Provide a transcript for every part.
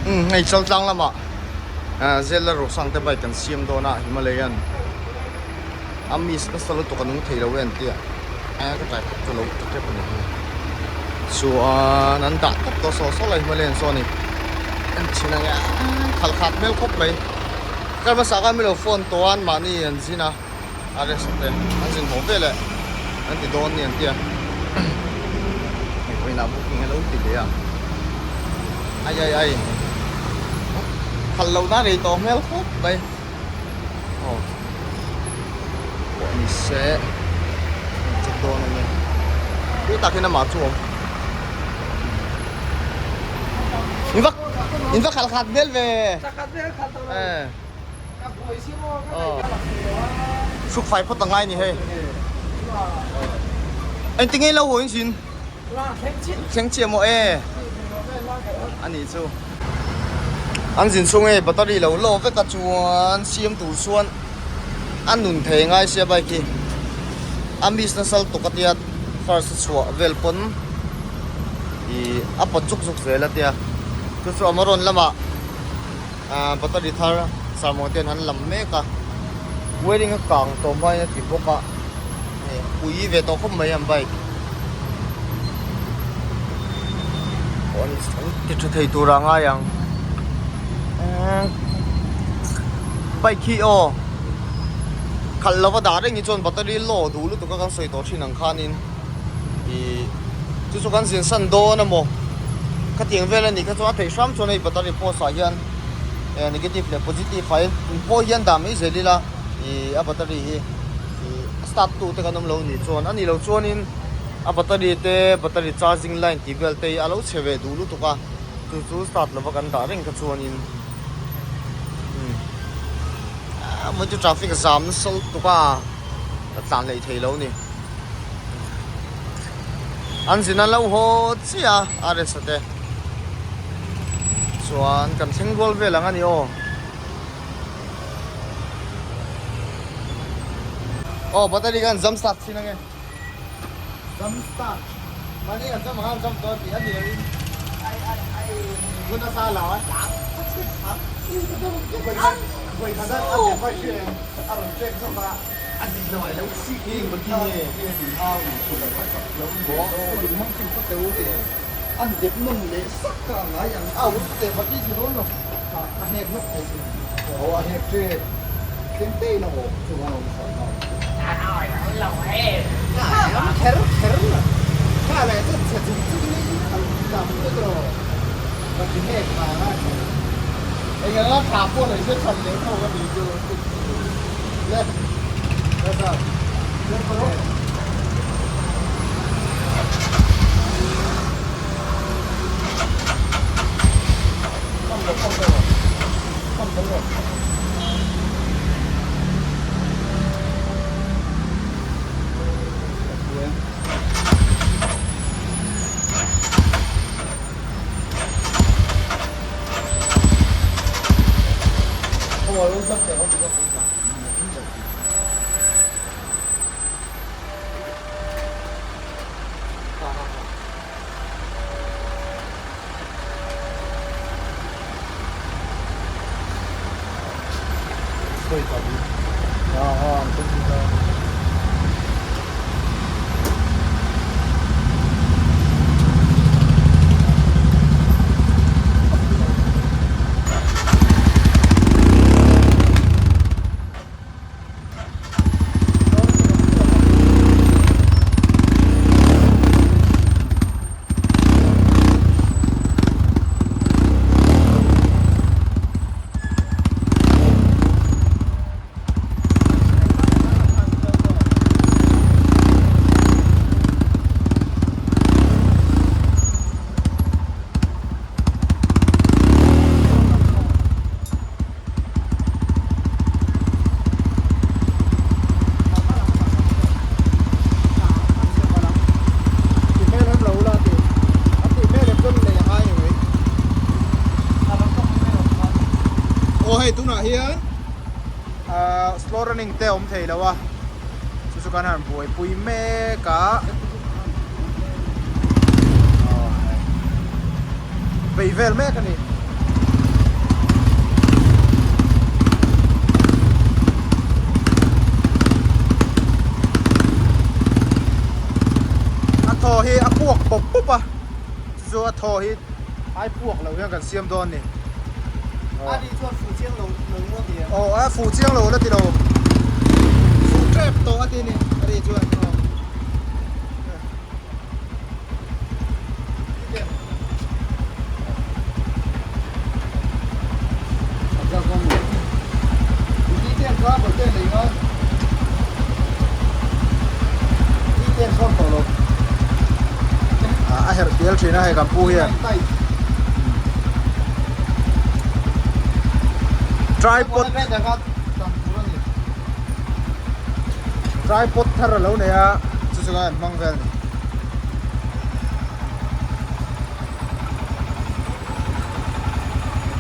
Umm hei Chaltlang lamah Zela Rosang te bike kan siam dawn a Himalayan a miss nasa lutuk a nung thei lo e an tia a ka tlai khawp chu lo ta tep a ni hi chuan an dah tawp tawh saw saw lai Himalayan saw a ni en chhin ang e khalh khat hmel khawp mai kar hmasa khan milo phone tawh a an mahni an zin a. a rest te an zin haw vel eh an ti dawn ni an tia hei vawiinah booking a lo ti leh a ai ai ai khalh loh na rei tawh hmel khawp mai aw pawh ni se an check dawn a nia tui tak hian amah chu a awm in va in va khalh khat hmel ve eh. Hruk fai phawt a ngai ni hei. Engti nge lo haw in sin? Thleng chiah maw e. A nih chu. An zin chhung hei battery lo low vek a chuan siam tur chuan a nun thei ngai sia bike hi. A miss nasal tuk a tia first a chhuah vel pawn ih a pawt zuk zuk zel a tia. Chu chu Amaron lamah. Battery thar sermon te an lam mek a wedding a kang tawh hmain a ti bawk a hei pui ve tawh khawp mai an bike an ti tha thei tur ah ngai ang bike hi aw khalh lova dah reng hi chuan battery low duh lutuk a kan sawi tawh thin ang khanin. Ih chu chu kan zin san dawn a maw khatiang vel a nih kha chuan a theih hram chuan hei battery post ah hian eh negative leh positive ah hian pawh hian dah mai zel ila ih a battery hi ih a start tu te kan awm lo nih chuan a nih loh chuanin a battery te battery charging line tih vel te hi a lo chhe ve duh lutuk a chu chu start lova kan dah reng kha chuanin umm ah mawi chu traffic zam nasa lutuk a a tlan hleih thei lo a ni. An zin an lo haw chiah a a resa te chuan kan thleng rual vel ang a ni aw. Aw battery khan jump start thin ange. Jump start mahni kan jump ang a jump dawn tih a ni lo in ai ai ai hun a sa lo a vawi khat a a rawn check zawk a. Aw hei tunah hian ahh slow running te a awm thei lo a chu chu kan han buaipui mek a aw bei vel mek a ni. puak pawp pawp a chu chu a thaw hi ai puak lo hian kan siam dawn a ni. A nih chuan fuh chiang lo lo maw ti em? Aw a fuh chiang lo la ti lo fuh tep tawh a ti a ni a nih chuan aw. A herh pial thin a hei kan pu hian tripod tripod thar a lo nei a chu chu an hmang vel a ni.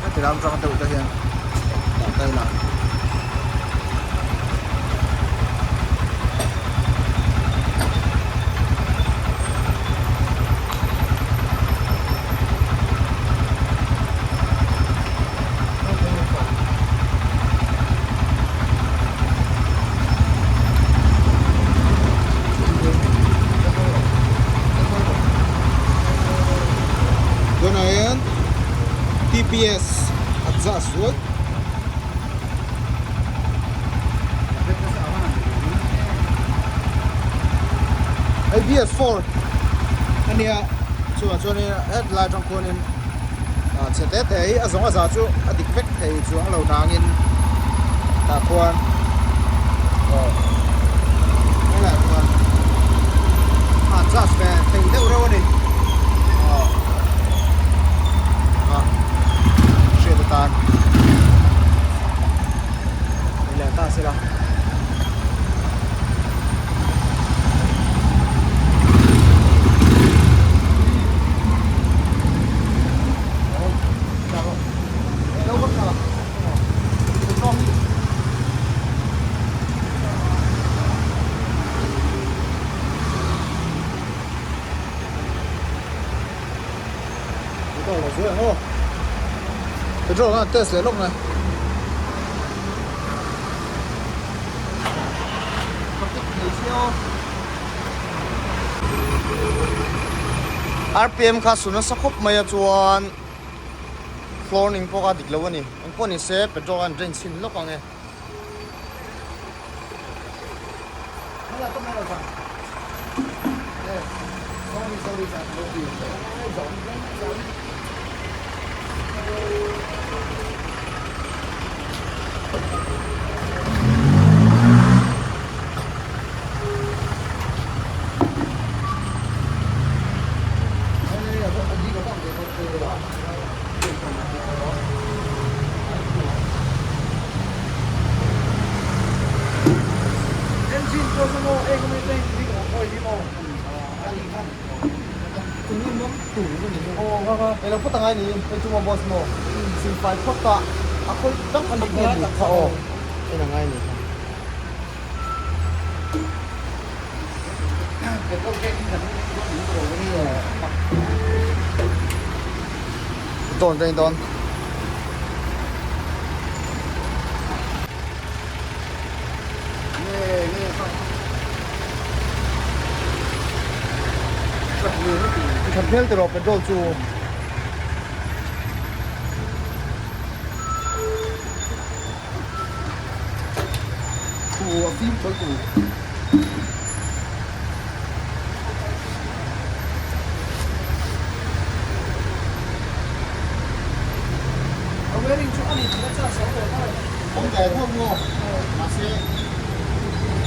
Heti lam tang deuh te hian dah ta ila. Tunah hian TPS a adjust ruai. Hei BS4 a nia chungah chuanin hetlai atang khuanin chhe te te hi a zawng a za chu a dik vek thei chuang lo nangin tah khuan aw helaiah khuan a adjust ve thei deuh reuh a ni aw a hriat atan ni leh ta sela. Petrol khan test leh lawk mai. RPM kha su nasa khawp mai a chuan flooring pawh kha dik lo a ni engpawh ni se petrol khan drain chhin lawk ang e. Dawn dawn dawn. That hmel tiraw petrol chu. Thu a fim thawi tur. Awm ve tho maw? Mahse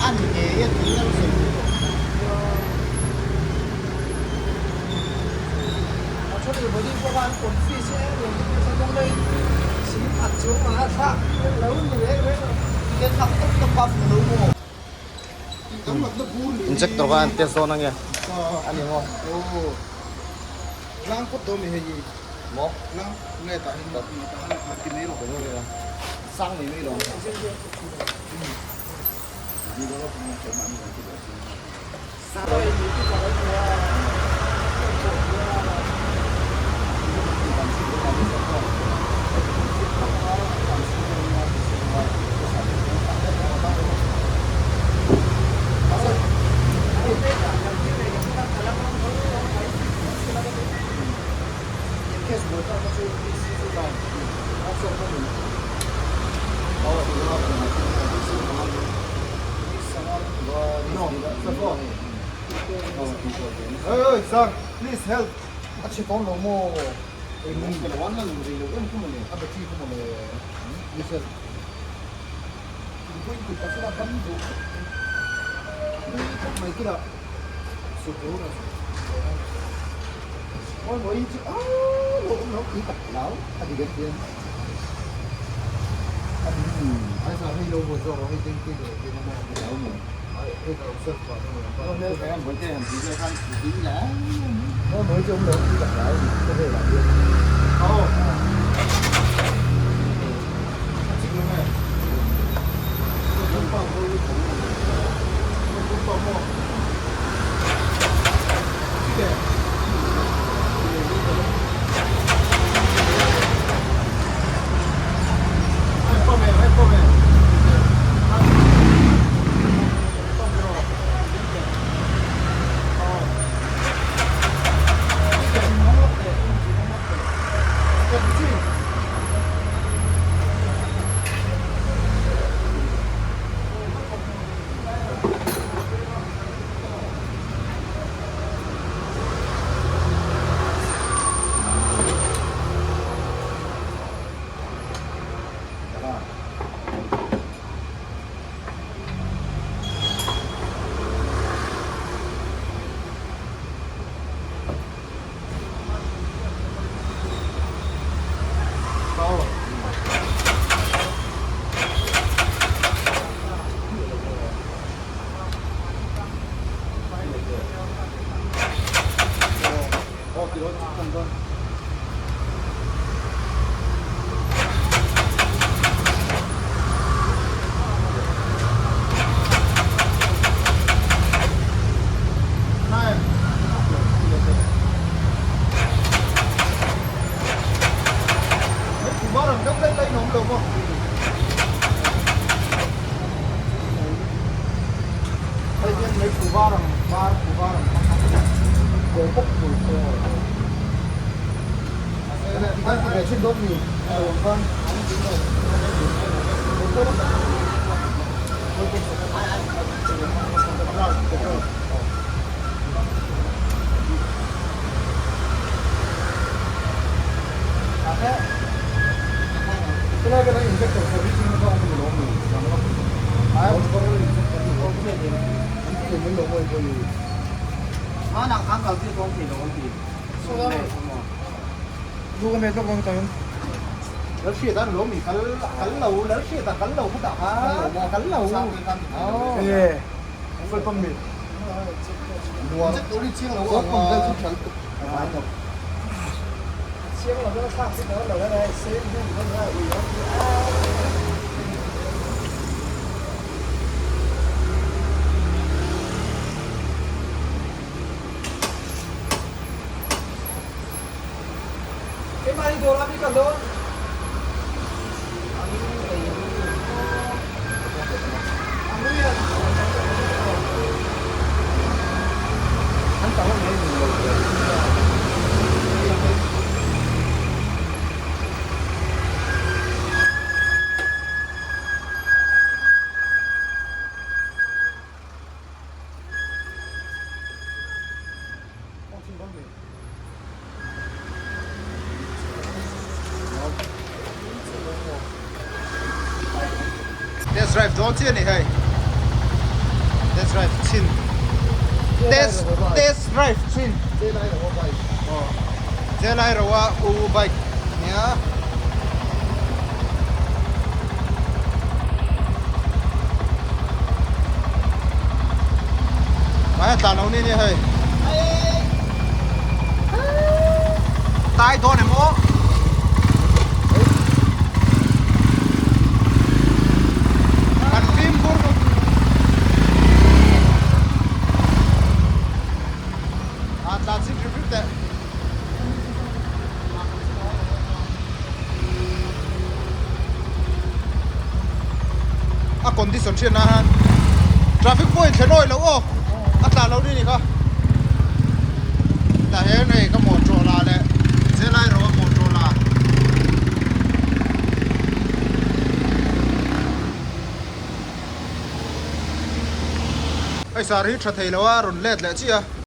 a ni ngei a tih a sawi duh tawh. Injector kha an test dawn ange a ni maw? Maw? Sang mai mai lo. Oi sir please help a chhe tawng lo maw a battery kha mawle please help Test drive dawn chiah a ni hei test drive chhin test test drive chhin chelai roa u bike nia mai a tlan lo ni ni hei tai dawn em aw kan fimkhur a tlan zip hrim hrim teh a condition hriat nan hian traffic point thlen awih loh aw a tlan lo ni ni kha tah hian hei ka motor la leh zirlai ro a motor la. Hei sar hi tha thei lo a rawn let leh chiah a.